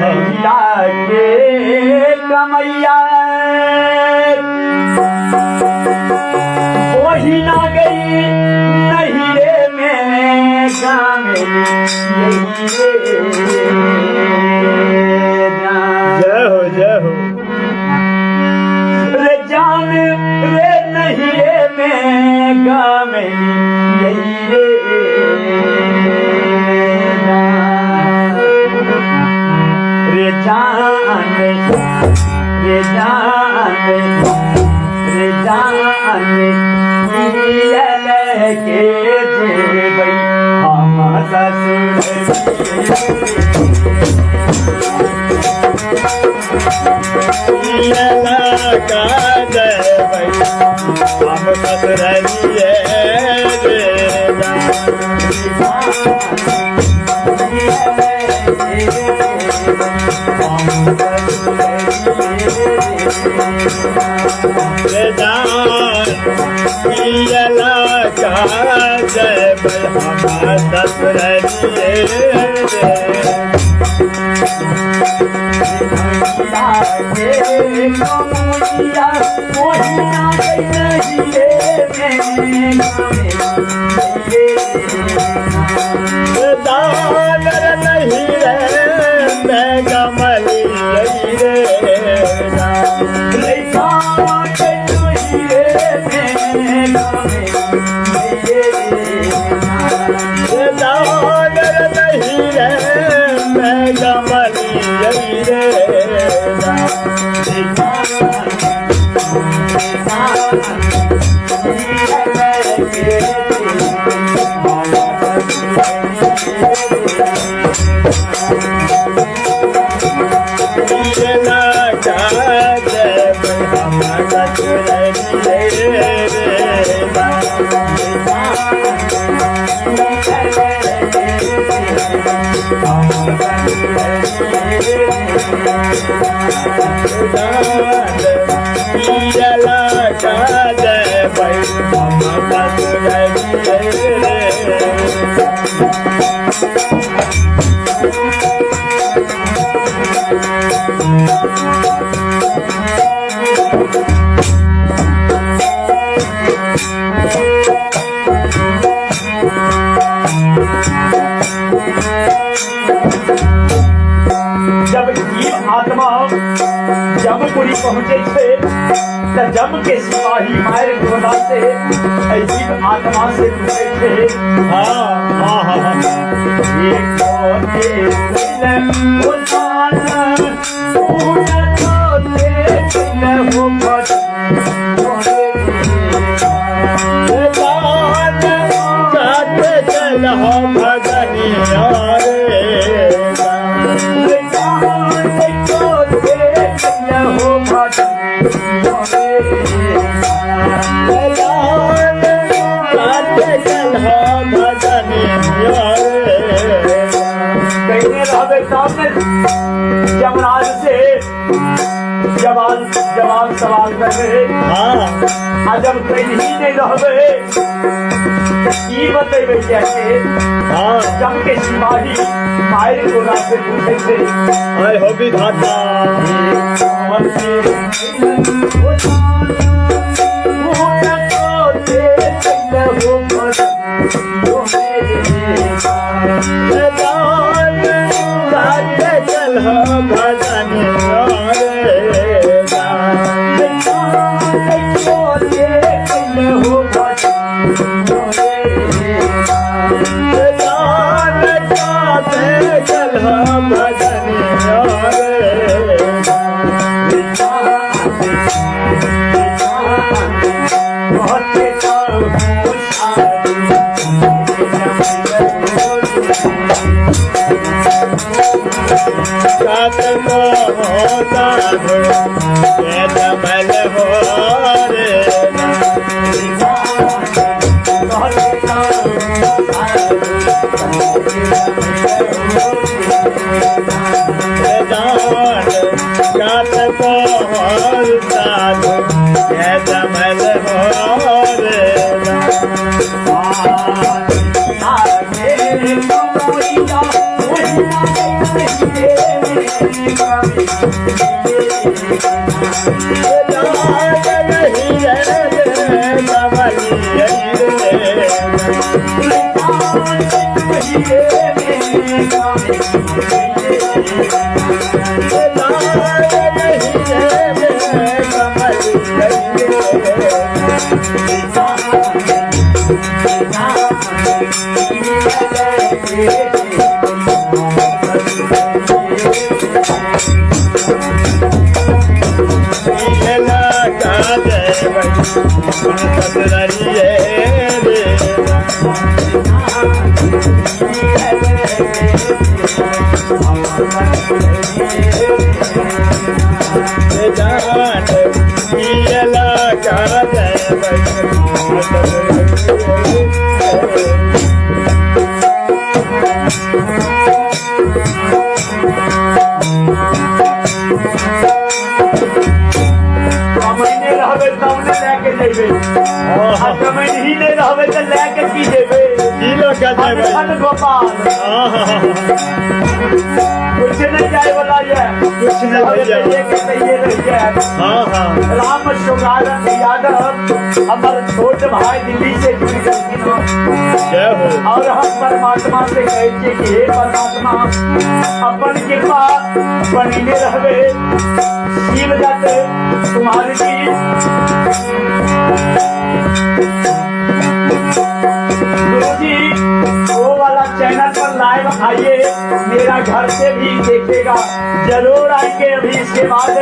नैया के कमैया ओहिना गई नहिरे में गामेली यही रे। जय हो जय हो। रे जान रे नहिरे में गामेली यही रे। रे जान रे जान रे जान के जेबै हम ससुर। का जय हम ससुरलिए रे। जान का जय हम ससुरलिए रे। दानर नहीं रे मैं कमली रे। दानर नहीं रे मैं कमली रे। जब जीव आत्मा जमपुरी पहुँचे छे त जम के सिपाही मार गोला से जीव आत्मा से पूछे छे। हाँ हाँ हाँ। एक यमराज से जवाब जवाब सवाल कर रहे। हाँ। आ जब कहीं नहीं रहबे ई बतेबे कैसे। हाँ। जम के सिपाही मायर गोला से पूछे थे। आय हो विधाता। कमैने रहबै तब ने लए के जेबै, आ कमैनही नहि रहबै तऽ लए के की जेबै? की लऽ के जेबै? धन गोपाल कुछ नहीं जाए वाला ये, कुछ नहीं भैया। के तैये रह जाए। हाँ हाँ। राम सुगारत यादव हमार छोट भाई दिल्ली से जुड़ गए जय हो। और हम परमात्मा से कहै छियै कि हे परमात्मा, अपन कृपा बनेने रहबे। शिव दत्त कुमार जी, गुरु जी वो वाला चैनल पर लाइव आइए, मेरा घर से भी देखेगा, जरूर आएंगे। अभी इसके बाद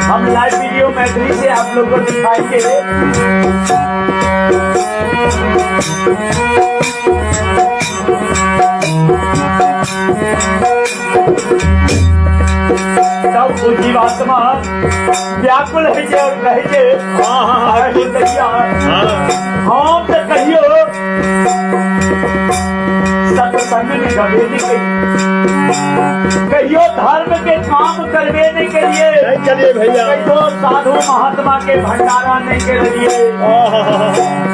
हम लाइव वीडियो मैथिली से आप लोग को दिखाएंगे। तब ओ जीवात्मा व्याकुल है जे और कहे जे, हाँ हाँ अरे दैया, हाँ हम तो कहियो सत्संग में गबे नहीं कहियो, कहियो धर्म के काम करबे नहीं करिए, नहीं करिए भैया, कहियो साधु महात्मा के भंडारा नहीं करिए,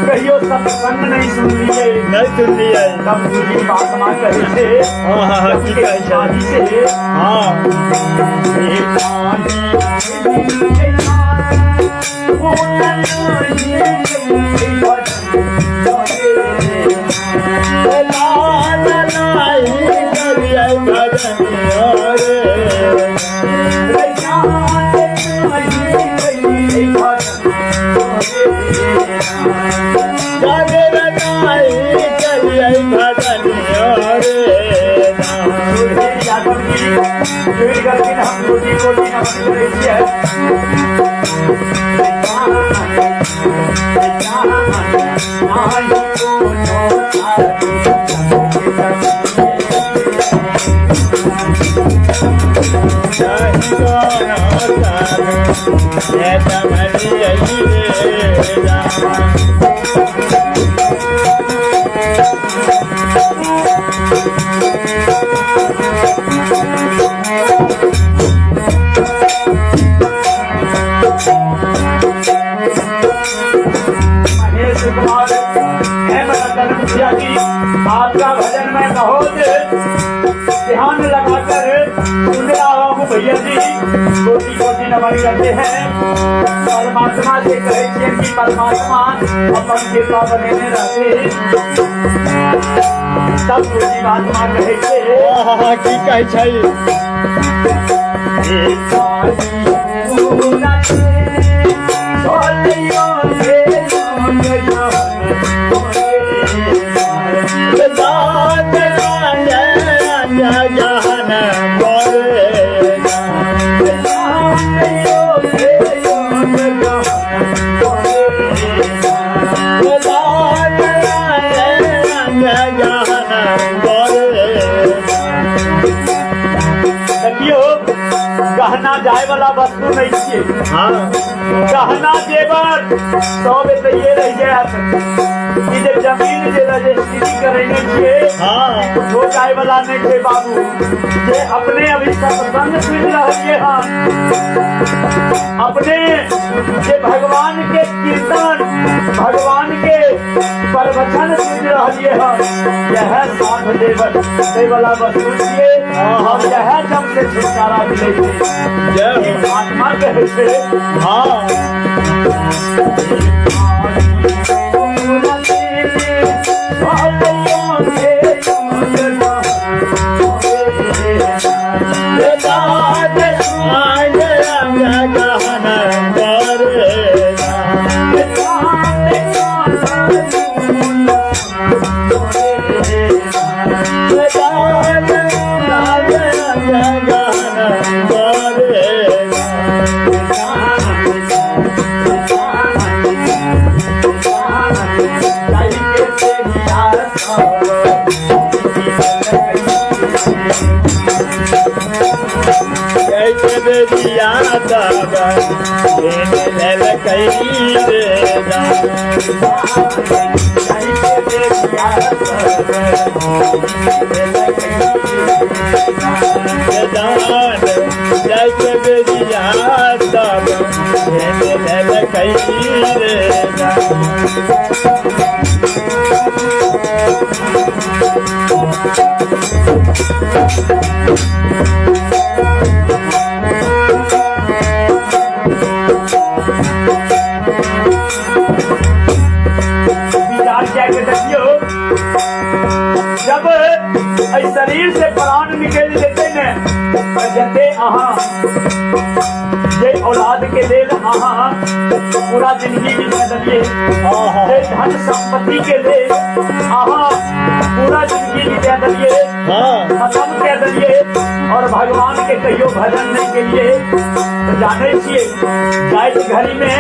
कहियो सत्संग नहीं सुन लिए, नहीं सुन लिए। तब जीवात्मा कहे छे, हाँ हाँ हाँ, की कहै छै? से हाँ। हम कोटि कोटि नमन करै छियै। महेश कुमार हेमरतन मुखिया जी, आपका भजन मैं बहुत ध्यान लगाकर सुन रहा हूँ भैया जी, कोटि कोटि नमन करते हैं। परमात्मा से कहे छियै कि परमात्मा अपन कृपा बनेने रहते। तब जीवात्मा कहे छे, हाँ की कहै छै? देखियो, गहना जाए वाला वस्तु नहीं छियै। हाँ। गहना जेवर सब एतैये रहि जायत। ई जे जमीन जे रजिस्ट्री करेने छियै, हाँ। कुछो जाय वाला नहीं छै बाबू। जे अपने अभी सत्संग सुनि रहलियै हन, अपने जे भगवान के कीर्तन, भगवान के प्रवचन सुनि रहलियै हन, यह साथ देव वाला वस्तु छियै और यह जब से छुटकारा मिलै छै। जय हो। आत्मा कहै छै। हाँ। विचार कए के देखियौ, जब एहि शरीर से प्राण निकलि जेतै ने, तऽ जते अहाँ जे औलाद के लेल अहाँ पूरा जिंदगी बिता देलियै, जे धन संपत्ति के लेल अहाँ पूरा जिंदगी बिता देलियै, खत्म कए देलियै और भगवान के कहियो भजन नहीं केलियै, तऽ जानै छियै जाइत घड़ी में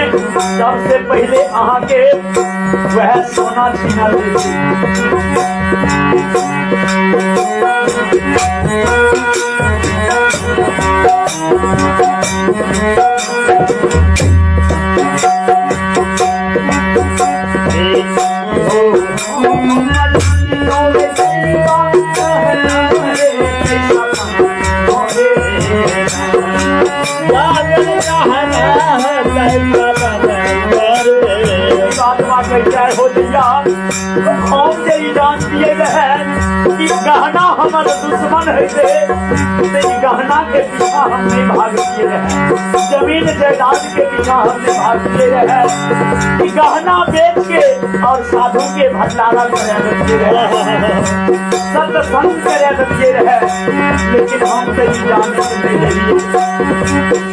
सबसे पहिले अहाँ के वह सोना छीनल जेतै। आत्मा कहै हो दैया, हम जे ई जानतियै रहे कि गहना हमर दुश्मन हेतै, तऽ ई गहना के पीछा हम नहीं भागतियै रहे, जमीन जायदाद के पीछा हम नहीं भागतियै रहे, ई गहना बेच के और साधु के भंडारा करे देतियै रहे, सत्संग करे देतियै रहे, लेकिन हम तऽ ई जानैत नहीं रहियै।